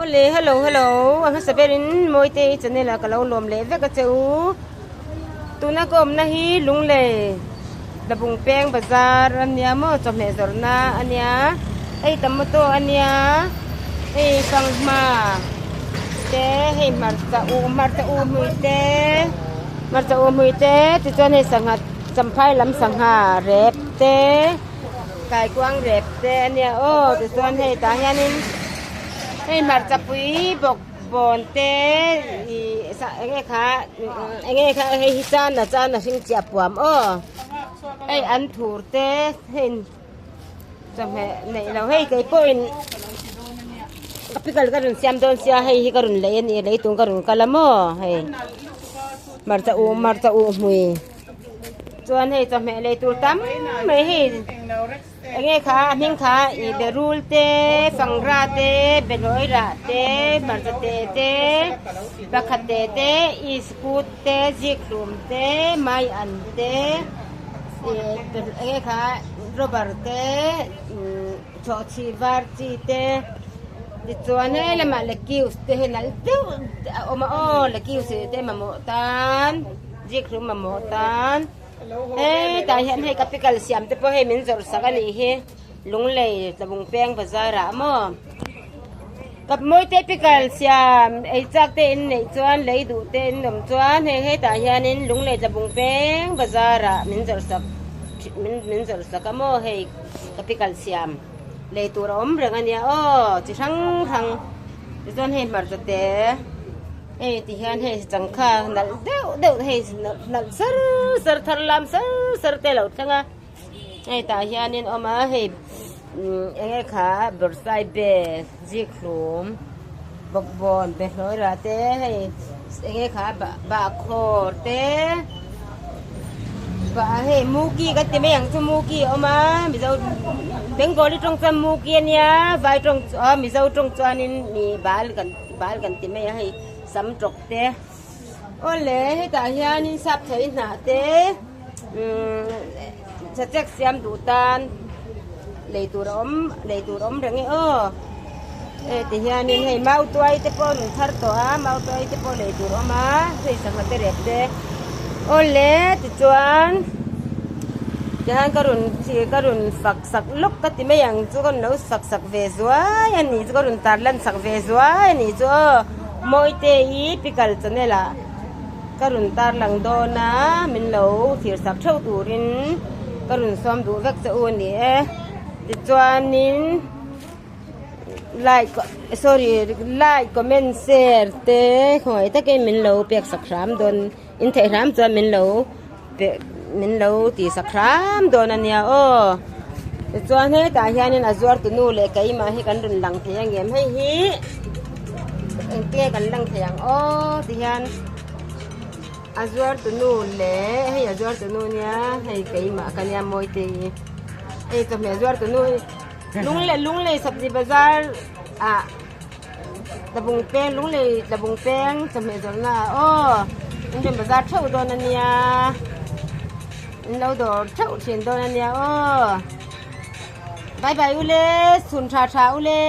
Awle hello hello a hmasa berin Mawitei channel ah ka lo lawm leh vek a che u tuna ka awmna hi Lunglei Tlabung peng bazar a nia maw chawhmeh zawrhna a nia hei tomato a nia hei fanghma te hei hmarcha uh hmarcha uh hmui te hmarcha uh hmui te tichuan hei sangha champhai lam sangha rep te. Kaikuang rep te a nia aw tichuan hei tah hianin hei hmarcha pui bawk bawn te ih eng nge kha eng nge kha hei hi chana chana hring chiah puam aw hei an thur te hei chawhmeh neih loh hei kei pawhin ka pickle ka rawn siam dawn sia hei hi ka rawn lei a ni lei tur ka rawn kal a maw hei hmarcha uh hmarcha uh hmui. Chuan hei chawhmeh lei tur tam mai hei enge kha a hming kha ih berul te fangra te behlawi rah te hmarcha te te pakhat te te iskut te zikhlum te mai an te ih enge kha rubber te umm chhawhchhi var chi te tichuan he lamah lettuce te hi nalh deuh a awm a aw lettuce te mamawh tan. Zikhlum mamawh tan hetah hian hei ka pickle siam te pawh hei min zawrh sak a nih hi Lunglei Tlabung peng bazar ah maw ka mawite pickle siam ei chak te in neih chuan lei duh te in awm chuan hei hetah hianin Lunglei Tlabung peng bazar ah min zawrh sak min min zawrh sak a maw hei ka pickle siam lei tur a awm reng a nia aw chi hrang hrang tichuan hei hmarcha te. Hei ti hian hei changkha nalh deuh deuh hei nalh sar sar thar lam sar sar te a lo thleng a hei tah hianin awm a hei eng nge kha bawrhsai be zikhlum bawkbawn be hlawi rah te hei eng nge kha bahkhawr te bah hei muki kan ti mai ang chu muki a awm a mizo bengali tawng chuan muki a nia vai tawng mizo tawng chuanin mi bal kan. Bal kan ti mai a hei sam tawk te awle hetah hianin sap thei hnah te umm chachek siam duh tan lei tur a awm lei tur a awm reng e aw hei ti hianin hei mau tuai te pawh a rawn thar tawh a mau tuai te pawh lei tur a awm a hei sangha te rep te awle tichuan tihian ka rawn ka rawn fak sak lawk ka ti mai ang chu ka rawn lo sak sak ve zuai a nih chu ka rawn tar lan sak ve zuai a nih chu aw Mawite hi pickle channel ah ka rawn tar lang dawn a min lo thlir sak theuh turin ka rawn sawm duh vek che u a ni e tichuanin like sorry like comment share te khawngaih takin min lo pek sak hram dawn in theih hram chuan min lo. Min lo tih sak hram dawn a nia aw. Tichuan hetah hianin a zuar tunu leh keimah hi kan rawn lang thei ang em hei hi engtinge kan lang thei ang aw tihian a zuar tunu leh hei a zuar tunu nia hei keimah ka nia mawite hi hei chawhmeh zuar tunu hi lunglei lunglei sabzi bazar ah. Tlabung peng lunglei tlabung peng chawhmeh zawrhna ah aw in rawn bazar theuh dawn a nia in lo dawr theuh thin dawn a nia aw bye bye ule chhun tha tha ule.